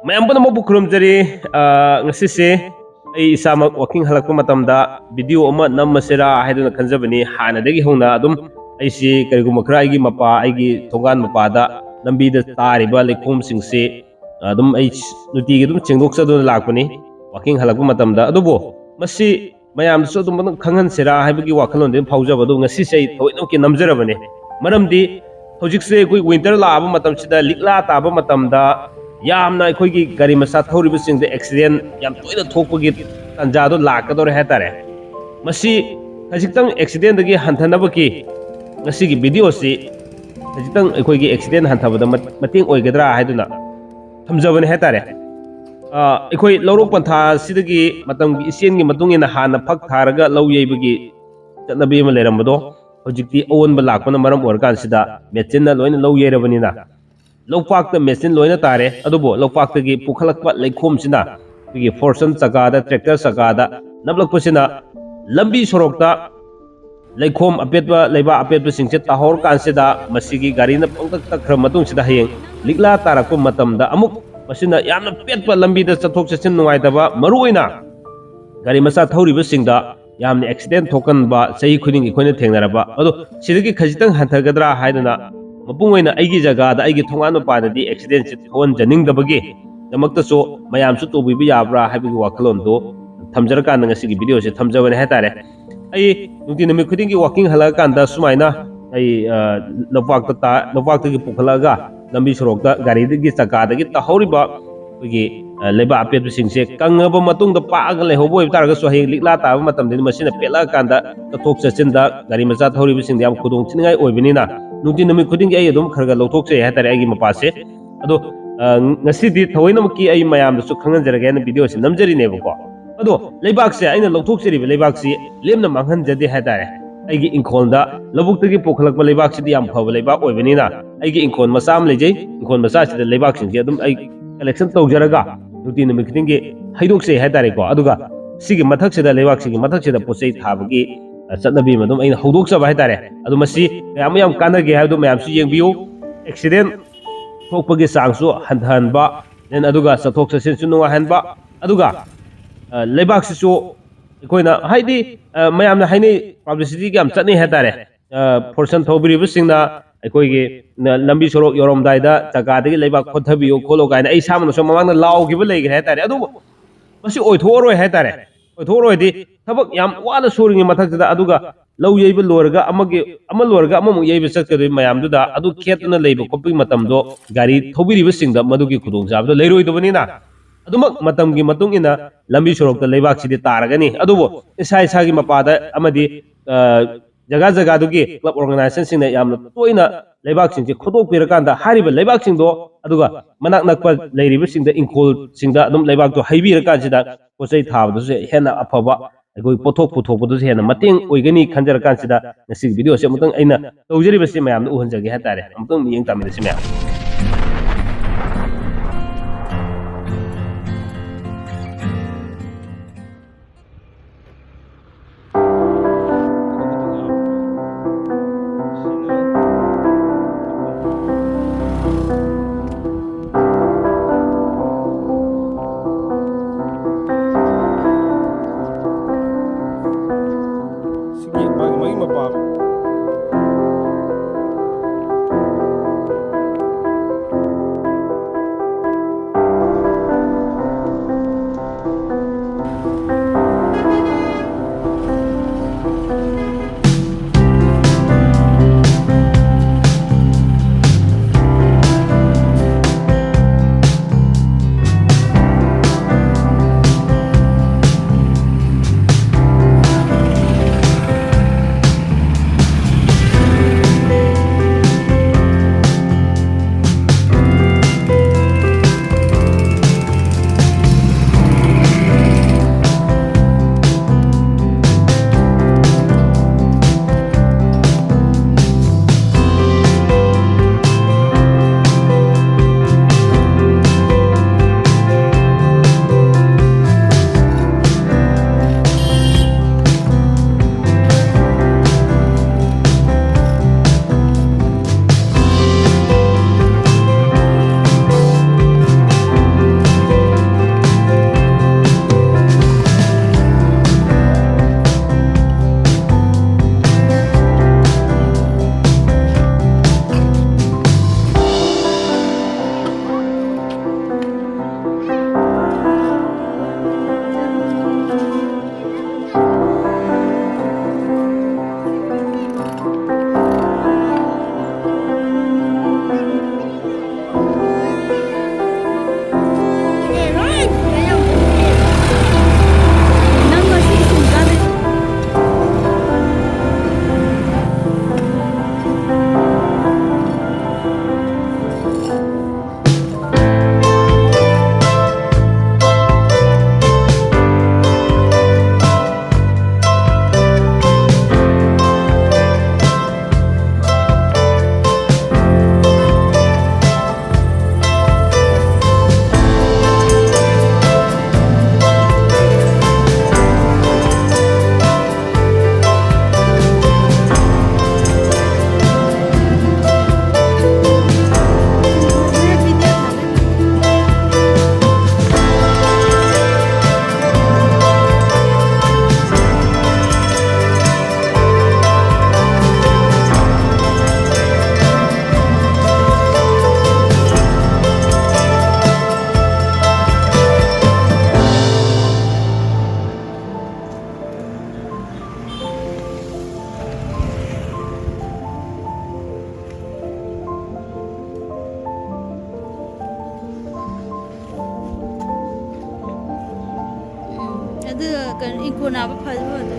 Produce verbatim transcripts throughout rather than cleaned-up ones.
ꯃꯌꯥꯝ ꯄꯨꯝꯅꯃꯛꯄꯨ ꯈꯨꯔꯨꯝꯖꯔꯤ꯫ ꯑ, ꯉꯁꯤꯁꯦ ꯑꯩ ꯏꯁꯥꯃꯛ ꯋꯥꯀꯤꯡ ꯍꯜꯂꯛꯄ ꯃꯇꯝꯗ ꯚꯤꯗꯤꯑꯣ ꯑꯃ ꯅꯝꯃꯁꯤꯔꯥ ꯍꯥꯏꯗꯨꯅ ꯈꯟꯖꯕꯅꯤ꯫ ꯍꯥꯟꯅꯗꯒꯤ ꯍꯧꯅ ꯑꯗꯨꯝ ꯑꯩꯁꯤ ꯀꯔꯤꯒꯨꯝꯕ ꯈꯔ ꯑꯩꯒꯤ ꯃꯄꯥ, ꯑꯩꯒꯤ ꯊꯣꯡꯒꯥꯟ ꯃꯄꯥꯗ ꯂꯝꯕꯤꯗ ꯇꯥꯔꯤꯕ ꯂꯩꯈꯣꯝꯁꯤꯡꯁꯤ ꯑꯗꯨꯝ ꯑꯩ ꯅꯨꯡꯇꯤꯒꯤ ꯑꯗꯨꯝ ꯁꯦꯡꯗꯣꯛꯆꯗꯨꯅ ꯂꯥꯛꯄꯅꯤ ꯋꯥꯀꯤꯡ ꯍꯜꯂꯛꯄ ꯃꯇꯝꯗ꯫ ꯑꯗꯨꯕꯨ ꯃꯁꯤ ꯃꯌꯥꯝꯗꯁꯨ ꯑꯗꯨꯝ ꯈꯪꯍꯟꯁꯤꯔꯥ ꯍꯥꯏꯕꯒꯤ ꯋꯥꯈꯜꯂꯣꯟꯗꯤ ꯑꯗꯨꯝ ꯐꯥꯎꯖꯕ꯫ ꯑꯗꯨ ꯉꯁꯤꯁꯦ ꯑꯩ ꯊꯑꯣꯏꯅꯃꯛꯀꯤ ꯅꯝꯖꯔꯕꯅꯤ꯫ ꯃꯔꯝꯗꯤ ꯍꯧꯖꯤꯛꯁꯦ ꯑꯩꯈꯣꯏ ꯋꯤꯟꯇꯔ ꯂꯥꯛꯑꯕ ꯃꯇꯝꯁꯤꯗ, ꯂꯤꯛꯂꯥ ꯇꯥꯕ ꯃꯇꯝꯗ ꯌꯥꯝꯅ ꯑꯩꯈꯣꯏꯒꯤ ꯒꯥꯔꯤ ꯃꯆꯥ ꯊꯧꯔꯤꯕꯁꯤꯡꯗ ꯑꯦꯛꯁꯤꯗꯦꯟ ꯌꯥꯝ ꯇꯣꯏꯅ ꯊꯣꯛꯄꯒꯤ ꯇꯥꯟꯖꯥꯗꯣ ꯂꯥꯛꯀꯗꯧꯔꯦ ꯍꯥꯏꯇꯥꯔꯦ꯫ ꯃꯁꯤ ꯈꯖꯤꯛꯇꯪ ꯑꯦꯛꯁꯤꯗꯦꯟꯗꯒꯤ ꯍꯟꯊꯅꯕꯒꯤ ꯉꯁꯤꯒꯤ ꯚꯤꯗꯤꯑꯣꯁꯤ ꯈꯖꯤꯛꯇꯪ ꯑꯩꯈꯣꯏꯒꯤ ꯑꯦꯛꯁꯤꯗꯦꯟ ꯍꯟꯊꯕꯗ ꯃꯠ-, ꯃꯇꯦꯡ ꯑꯣꯏꯒꯗ꯭ꯔꯥ ꯍꯥꯏꯗꯨꯅ ꯊꯝꯖꯕꯅꯤ ꯍꯥꯏꯇꯥꯔꯦ꯫ ꯑ, ꯑꯩꯈꯣꯏ ꯂꯧꯔꯣꯛ ꯄꯟꯊꯥ ꯑꯁꯤꯗꯒꯤ ꯃꯇꯝꯒꯤ ꯏꯆꯦꯜꯒꯤ ꯃꯇꯨꯡ ꯏꯟꯅ ꯍꯥꯟꯅ ꯐꯛ ꯊꯥꯔꯒ ꯂꯧ ꯌꯩꯕꯒꯤ ꯆꯠꯅꯕꯤ ꯑꯃ ꯂꯩꯔꯝꯕꯗꯣ ꯍꯧꯖꯤꯛꯇꯤ ꯑꯑꯣꯟꯕ ꯂꯥꯛꯄꯅ ꯃꯔꯝ ꯑꯣꯏꯔꯀꯥꯟꯁꯤꯗ ꯃꯦꯆꯤꯟꯅ ꯂꯣꯏꯅ ꯂꯧ ꯌꯩꯔꯕꯅꯤꯅ ꯂꯧꯄꯥꯛꯇ ꯃꯦꯆꯤꯟ ꯂꯣꯏꯅ ꯇꯥꯔꯦ꯫ ꯑꯗꯨꯕꯨ ꯂꯧꯄꯥꯛꯇꯒꯤ ꯄꯨꯈꯠꯂꯛꯄ ꯂꯩꯈꯣꯝꯁꯤꯅ ꯑꯩꯈꯣꯏꯒꯤ ꯐꯣꯔꯁꯟ ꯆꯀꯥꯗ, ꯇ꯭ꯔꯦꯛꯇꯔ ꯆꯀꯥꯗ ꯅꯞꯂꯛꯄꯁꯤꯅ ꯂꯝꯕꯤ ꯁꯣꯔꯣꯛꯇ ꯂꯩꯈꯣꯝ ꯑꯄꯦꯠꯄ, ꯂꯩꯕꯥꯛ ꯑꯄꯦꯠꯄꯁꯤꯡꯁꯦ ꯇꯥꯍꯧꯔꯀꯥꯟꯁꯤꯗ ꯃꯁꯤꯒꯤ ꯒꯥꯔꯤꯅ ꯄꯪꯇꯛ ꯇꯛꯈ꯭ꯔ ꯃꯇꯨꯡꯁꯤꯗ ꯍꯌꯦꯡ ꯂꯤꯛꯂꯥ ꯇꯥꯔꯛꯄ ꯃꯇꯝꯗ ꯑꯃꯨꯛ ꯃꯁꯤꯅ ꯌꯥꯝꯅ ꯄꯦꯠꯄ, ꯂꯝꯕꯤꯗ ꯆꯠꯊꯣꯛ ꯆꯠꯁꯤꯟ ꯅꯨꯡꯉꯥꯏꯇꯕ, ꯃꯔꯨꯑꯣꯏꯅ ꯒꯥꯔꯤ ꯃꯆꯥ ꯊꯧꯔꯤꯕꯁꯤꯡꯗ ꯌꯥꯝꯅ ꯑꯦꯛꯁꯤꯗꯦꯟ ꯊꯣꯛꯀꯟꯕ ꯆꯍꯤ ꯈꯨꯗꯤꯡꯒꯤ ꯑꯩꯈꯣꯏꯅ ꯊꯦꯡꯅꯔꯕ꯫ ꯑꯗꯣ ꯁꯤꯗꯒꯤ ꯈꯖꯤꯛꯇꯪ ꯍꯟꯊꯒꯗ꯭ꯔꯥ ꯍꯥꯏꯗꯅ ꯃꯄꯨꯡ ꯑꯣꯏꯅ ꯑꯩꯒꯤ ꯖꯒꯥꯗ, ꯑꯩꯒꯤ ꯊꯣꯡꯒꯥꯟ ꯃꯄꯥꯗꯗꯤ ꯑꯦꯛꯁꯤꯗꯦꯟꯁꯤ ꯊꯣꯛꯍꯟꯖꯅꯤꯡꯗꯕꯒꯤ ꯗꯃꯛꯇꯁꯨ ꯃꯌꯥꯝꯁꯨ ꯇꯧꯕꯤꯕ ꯌꯥꯕ꯭ꯔꯥ ꯍꯥꯏꯕꯒꯤ ꯋꯥꯈꯜꯂꯣꯟꯗꯣ ꯊꯝꯖꯔꯀꯥꯟꯗ ꯉꯁꯤꯒꯤ ꯚꯤꯗꯤꯑꯣꯁꯦ ꯊꯝꯖꯕꯅꯦ ꯍꯥꯏꯇꯥꯔꯦ꯫ ꯑꯩ ꯅꯨꯡꯇꯤ ꯅꯨꯃꯤꯠ ꯈꯨꯗꯤꯡꯒꯤ ꯋꯥꯀꯤꯡ ꯍꯜꯂꯛꯑꯀꯥꯟꯗ ꯁꯨꯃꯥꯏꯅ ꯑꯩ, ꯑ, ꯂꯧꯄꯥꯛꯇ ꯇꯥ-, ꯂꯧꯄꯥꯛꯇꯒꯤ ꯄꯨꯈꯠꯂꯛꯑꯒ ꯂꯝꯕꯤ ꯁꯣꯔꯣꯛꯇ ꯒꯥꯔꯤꯗꯒꯤ ꯆꯀꯥꯗꯒꯤ ꯇꯥꯍꯧꯔꯤꯕ ꯑꯩꯈꯣꯏꯒꯤ, ꯑ, ꯂꯩꯕꯥꯛ ꯑꯄꯦꯠꯄꯁꯤꯡꯁꯦ ꯀꯪꯉꯕ ꯃꯇꯨꯡꯗ ꯄꯥꯛꯑꯒ ꯂꯩꯍꯧꯕ ꯑꯣꯏꯕ ꯇꯥꯔꯒꯁꯨ ꯍꯌꯦꯡ ꯂꯤꯛꯂꯥ ꯇꯥꯕ ꯃꯇꯝꯗꯗꯤ ꯃꯁꯤꯅ ꯄꯦꯠꯂꯛꯑꯀꯥꯟꯗ ꯆꯠꯊꯣꯛ ꯆꯠꯁꯤꯟꯗ ꯒꯥꯔꯤ ꯃꯆꯥ ꯊꯧꯔꯤꯕꯁꯤꯡꯗ ꯌꯥꯝ ꯈꯨꯗꯣꯡ ꯊꯤꯅꯤꯡꯉꯥꯏ ꯑꯣꯏꯕꯅꯤꯅ ꯅꯨꯡꯇꯤ ꯅꯨꯃꯤꯠ ꯈꯨꯗꯤꯡꯒꯤ ꯑꯩ ꯑꯗꯨꯝ ꯈꯔ ꯈꯔ ꯂꯧꯊꯣꯛꯆꯩ ꯍꯥꯏꯇꯥꯔꯦ ꯑꯩꯒꯤ ꯃꯄꯥꯁꯦ꯫ ꯑꯗꯣ, ꯑ, ꯉꯁꯤꯗꯤ ꯊꯑꯣꯏꯅꯃꯛꯀꯤ ꯑꯩ ꯃꯌꯥꯝꯗꯁꯨ ꯈꯪꯍꯟꯖꯔꯒꯦ ꯍꯥꯏꯅ ꯚꯤꯗꯤꯑꯣꯁꯦ ꯅꯝꯖꯔꯤꯅꯦꯕꯀꯣ꯫ ꯑꯗꯣ ꯂꯩꯕꯥꯛꯁꯦ, ꯑꯩꯅ ꯂꯧꯊꯣꯛꯆꯔꯤꯕ ꯂꯩꯕꯥꯛꯁꯤ ꯂꯦꯝꯅ ꯃꯥꯡꯍꯟꯖꯗꯦ ꯍꯥꯏꯇꯥꯔꯦ꯫ ꯑꯩꯒꯤ ꯏꯪꯈꯣꯜꯗ ꯂꯧꯕꯨꯛꯇꯒꯤ ꯄꯨꯈꯠꯂꯛꯄ ꯂꯩꯕꯥꯛꯁꯤꯗꯤ ꯌꯥꯝ ꯐꯕ ꯂꯩꯕꯥꯛ ꯑꯣꯏꯕꯅꯤꯅ ꯑꯩꯒꯤ ꯏꯪꯈꯣꯜ ꯃꯆꯥ ꯑꯃ ꯂꯩꯖꯩ꯫ ꯏꯪꯈꯣꯜ ꯃꯆꯥꯁꯤꯗ ꯂꯩꯕꯥꯛꯁꯤꯡꯁꯦ ꯑꯗꯨꯝ ꯑꯩ ꯀꯂꯦꯛꯁꯟ ꯇꯧꯖꯔꯒ ꯅꯨꯡꯇꯤ ꯅꯨꯃꯤꯠ ꯈꯨꯗꯤꯡꯒꯤ ꯍꯩꯗꯣꯛꯆꯩ ꯍꯥꯏꯇꯥꯔꯦꯀꯣ꯫ ꯑꯗꯨꯒ ꯁꯤꯒꯤ ꯃꯊꯛꯁꯤꯗ, ꯂꯩꯕꯥꯛꯁꯤꯒꯤ ꯃꯊꯛꯁꯤꯗ ꯄꯣꯠ ꯆꯩ ꯊꯥꯕꯒꯤ, ꯑ, ꯆꯠꯅꯕꯤ ꯑꯃ ꯑꯗꯨꯝ ꯑꯩꯅ ꯍꯧꯗꯣꯛꯆꯕ ꯍꯥꯏꯇꯥꯔꯦ꯫ ꯑꯗꯣ ꯃꯁꯤ ꯀꯌꯥꯃꯨꯛ ꯌꯥꯝ ꯀꯥꯟꯅꯒꯦ ꯍꯥꯏꯕꯗꯨ ꯃꯌꯥꯝꯁꯨ ꯌꯦꯡꯕꯤꯌꯨ꯫ ꯑꯦꯛꯁꯤꯗꯦꯟ ꯊꯣꯛꯄꯒꯤ ꯆꯥꯡꯁꯨ ꯍꯟꯊꯍꯟꯕ, then ꯑꯗꯨꯒ ꯆꯠꯊꯣꯛ ꯆꯠꯁꯤꯟꯁꯨ ꯅꯨꯡꯉꯥꯏꯍꯟꯕ, ꯑꯗꯨꯒ ꯑ, ꯂꯩꯕꯥꯛꯁꯤꯁꯨ ꯑꯩꯈꯣꯏꯅ ꯍꯥꯏꯗꯤ, ꯑ, ꯃꯌꯥꯝꯅ ꯍꯥꯏꯅꯩ, ꯄꯕ꯭ꯂꯤꯁꯤꯇꯤꯒꯤ ꯌꯥꯝ ꯆꯠꯅꯩ ꯍꯥꯏꯇꯥꯔꯦ꯫ ꯑ, ꯐꯣꯔꯁꯟ ꯊꯧꯕꯤꯔꯤꯕꯁꯤꯡꯅ ꯑꯩꯈꯣꯏꯒꯤ ꯅ-, ꯂꯝꯕꯤ ꯁꯣꯔꯣꯛ ꯌꯧꯔꯝꯗꯥꯏꯗ ꯆꯀꯥꯗꯒꯤ ꯂꯩꯕꯥꯛ ꯈꯣꯠꯊꯕꯤꯌꯨ ꯈꯣꯠꯂꯨ ꯀꯥꯏꯅ ꯑꯩ ꯏꯁꯥꯃꯛꯅꯁꯨ ꯃꯃꯥꯡꯗ ꯂꯥꯎꯈꯤꯕ ꯂꯩꯈ꯭ꯔꯦ ꯍꯥꯏꯇꯥꯔꯦ꯫ ꯑꯗꯨꯕꯨ ꯃꯁꯤ ꯑꯣꯏꯊꯣꯛꯑꯔꯣꯏ ꯍꯥꯏꯇꯥꯔꯦ꯫ ꯑꯣꯏꯊꯣꯛꯑꯔꯣꯏꯗꯤ ꯊꯕꯛ ꯌꯥꯝ ꯋꯥꯅ ꯁꯨꯔꯤꯉꯩ ꯃꯊꯛꯁꯤꯗ, ꯑꯗꯨꯒ ꯂꯧ ꯌꯩꯕ ꯂꯣꯏꯔꯒ ꯑꯃꯒꯤ, ꯑꯃ ꯂꯣꯏꯔꯒ ꯑꯃꯃꯨꯛ ꯌꯩꯕ ꯆꯠꯀꯗꯣꯏ ꯃꯌꯥꯝꯗꯨꯗ ꯑꯗꯨ ꯈꯦꯠꯇꯅ ꯂꯩꯕ ꯈꯣꯠꯄꯒꯤ ꯃꯇꯝꯗꯣ ꯒꯥꯔꯤ ꯊꯧꯕꯤꯔꯤꯕꯁꯤꯡꯗ ꯃꯗꯨꯒꯤ ꯈꯨꯗꯣꯡꯆꯥꯕꯗꯣ ꯂꯩꯔꯣꯏꯗꯕꯅꯤꯅ, ꯑꯗꯨꯃꯛ ꯃꯇꯝꯒꯤ ꯃꯇꯨꯡ ꯏꯟꯅ ꯂꯝꯕꯤ ꯁꯣꯔꯣꯛꯇ ꯂꯩꯕꯥꯛꯁꯤꯗꯤ ꯇꯥꯔꯒꯅꯤ꯫ ꯑꯗꯨꯕꯨ ꯏꯁꯥ ꯏꯁꯥꯒꯤ ꯃꯄꯥꯗ ꯑꯃꯗꯤ, ꯑ, ꯖꯒꯥ ꯖꯒꯥꯗꯨꯒꯤ club organizationꯁꯤꯡꯅ ꯌꯥꯝꯅ ꯇꯣꯏꯅ ꯂꯩꯕꯥꯛꯁꯤꯡꯁꯦ ꯈꯣꯠꯇꯣꯛꯄꯤꯔꯀꯥꯟꯗ, ꯍꯥꯏꯔꯤꯕ ꯂꯩꯕꯥꯛꯁꯤꯡꯗꯣ, ꯑꯗꯨꯒ ꯃꯅꯥꯛ ꯅꯛꯄ ꯂꯩꯔꯤꯕꯁꯤꯡꯗ, ꯏꯪꯈꯣꯜꯁꯤꯡꯗ ꯑꯗꯨꯝ ꯂꯩꯕꯥꯛꯇꯣ ꯍꯩꯕꯤꯔꯀꯥꯟꯁꯤꯗ ꯄꯣꯠ ꯆꯩ ꯊꯥꯕꯗꯁꯨ ꯍꯦꯟꯅ ꯑꯐꯕ ꯑꯩꯈꯣꯏ ꯄꯣꯠꯊꯣꯛ ꯄꯨꯊꯣꯛꯄꯗꯁꯨ ꯍꯦꯟꯅ ꯃꯇꯦꯡ ꯑꯣꯏꯒꯅꯤ ꯈꯟꯖꯔꯀꯥꯟꯁꯤꯗ ꯉꯁꯤꯒꯤ videoꯁꯦ ꯑꯃꯨꯛꯇꯪ ꯑꯩꯅ ꯇꯧꯖꯔꯤꯕꯁꯤ ꯃꯌꯥꯝꯗ ꯎꯍꯟꯖꯒꯦ ꯍꯥꯏꯇꯥꯔꯦ꯫ ꯑꯃꯨꯛꯇꯪ ꯃꯤꯠꯌꯦꯡ ꯇꯥꯃꯤꯟꯅꯁꯤ ꯃꯌꯥꯝ꯫ ꯁꯤꯒꯤ ꯃꯥꯒꯤ ꯃꯔꯤ ꯃꯄꯥ ꯀꯩꯅꯣ, ꯏꯪꯈꯣꯜ ꯅꯥꯕ ꯐꯖꯕ ꯑꯗꯨ꯫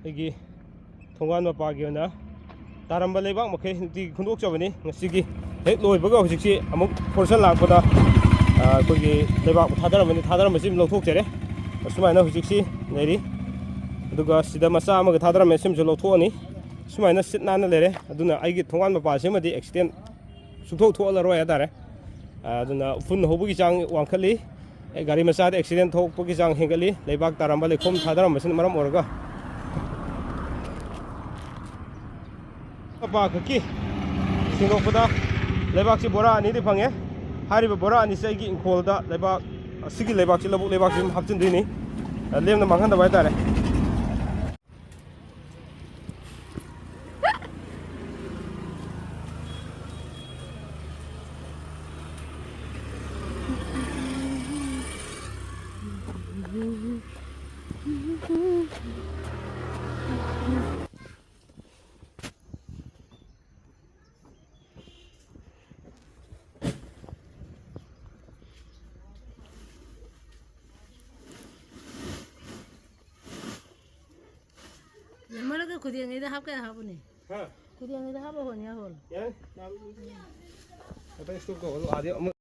ꯑꯩꯒꯤ ꯊꯣꯡꯒꯥꯟ ꯃꯄꯥꯒꯤ ꯑꯣꯏꯅ ꯇꯥꯔꯝꯕ ꯂꯩꯕꯥꯛ ꯃꯈꯩ ꯅꯨꯡꯇꯤꯒꯤ ꯈꯨꯟꯗꯣꯛꯆꯕꯅꯤ꯫ ꯉꯁꯤꯒꯤ ꯍꯦꯛ ꯂꯣꯏꯕꯒ ꯍꯧꯖꯤꯛꯁꯤ ꯑꯃꯨꯛ ꯐꯣꯔꯁꯟ ꯂꯥꯛꯄꯗ, ꯑ, ꯑꯩꯈꯣꯏꯒꯤ ꯂꯩꯕꯥꯛ ꯊꯥꯗꯔꯝꯕꯅꯤ, ꯊꯥꯗꯔꯝꯕꯁꯤ ꯑꯗꯨꯝ ꯂꯧꯊꯣꯛꯆꯔꯦ꯫ ꯑꯁꯨꯃꯥꯏꯅ ꯍꯧꯖꯤꯛꯁꯤ ꯂꯩꯔꯤ꯫ ꯑꯗꯨꯒ ꯁꯤꯗ ꯃꯆꯥ ꯑꯃꯒ ꯊꯥꯗꯔꯝꯃꯦ, ꯁꯤꯃꯁꯨ ꯂꯧꯊꯣꯛꯑꯅꯤ꯫ ꯁꯨꯃꯥꯏꯅ ꯁꯤꯠ ꯅꯥꯟꯅ ꯂꯩꯔꯦ꯫ ꯑꯗꯨꯅ ꯑꯩꯒꯤ ꯊꯣꯡꯒꯥꯟ ꯃꯄꯥꯁꯤꯃꯗꯤ ꯑꯦꯛꯁꯤꯗꯦꯟ ꯁꯨꯡꯊꯣꯛ ꯊꯣꯛꯍꯜꯂꯔꯣꯏ ꯍꯥꯏꯇꯥꯔꯦ꯫ ꯑꯗꯨꯅ ꯎꯐꯨꯟ ꯍꯧꯕꯒꯤ ꯆꯥꯡ ꯋꯥꯡꯈꯠꯂꯤ꯫ ꯑꯦ, ꯒꯥꯔꯤ ꯃꯆꯥꯗ ꯑꯦꯛꯁꯤꯗꯦꯟ ꯊꯣꯛꯄꯒꯤ ꯆꯥꯡ ꯍꯦꯟꯒꯠꯂꯤ, ꯂꯩꯕꯥꯛ ꯇꯥꯔꯝꯕ, ꯂꯩꯈꯣꯝ ꯊꯥꯗꯔꯝꯕꯁꯤꯅ ꯃꯔꯝ ꯑꯣꯏꯔꯒ꯫ ꯃꯄꯥ ꯈꯛꯀꯤ ꯁꯦꯡꯗꯣꯛꯄꯗ ꯂꯩꯕꯥꯛꯁꯤ ꯕꯣꯔꯥ ꯑꯅꯤꯗꯤ ꯐꯪꯉꯦ꯫ ꯍꯥꯏꯔꯤꯕ ꯕꯣꯔꯥ ꯑꯅꯤꯁꯦ ꯑꯩꯒꯤ ꯏꯪꯈꯣꯜꯗ ꯂꯩꯕꯥꯛ, ꯑꯁꯤꯒꯤ ꯂꯩꯕꯥꯛꯁꯤ, ꯂꯧꯕꯨꯛ ꯂꯩꯕꯥꯛꯁꯤ ꯑꯗꯨꯝ ꯍꯥꯞꯆꯤꯟꯗꯣꯏꯅꯤ, ꯂꯦꯝꯅ ꯃꯥꯡꯍꯟꯗꯕ ꯍꯥꯏꯇꯥꯔꯦ꯫ ꯃꯔꯛꯇ ꯈꯨꯗꯦꯡꯉꯩꯗ ꯍꯥꯞꯀꯦ ꯍꯥꯞꯄꯨꯅꯦ꯫ ꯈꯨꯗꯦꯡꯉꯩꯗ ꯍꯥꯞꯄ ꯍꯣꯟ ꯌꯥ ꯍꯣꯜ꯫ ꯌꯥꯔꯦ꯫ ꯑꯇꯩ ꯁ꯭ꯇꯣꯛꯇꯣ ꯍꯣꯜꯂꯣ꯫ ꯑꯥꯗꯤ ꯑꯃꯨꯛ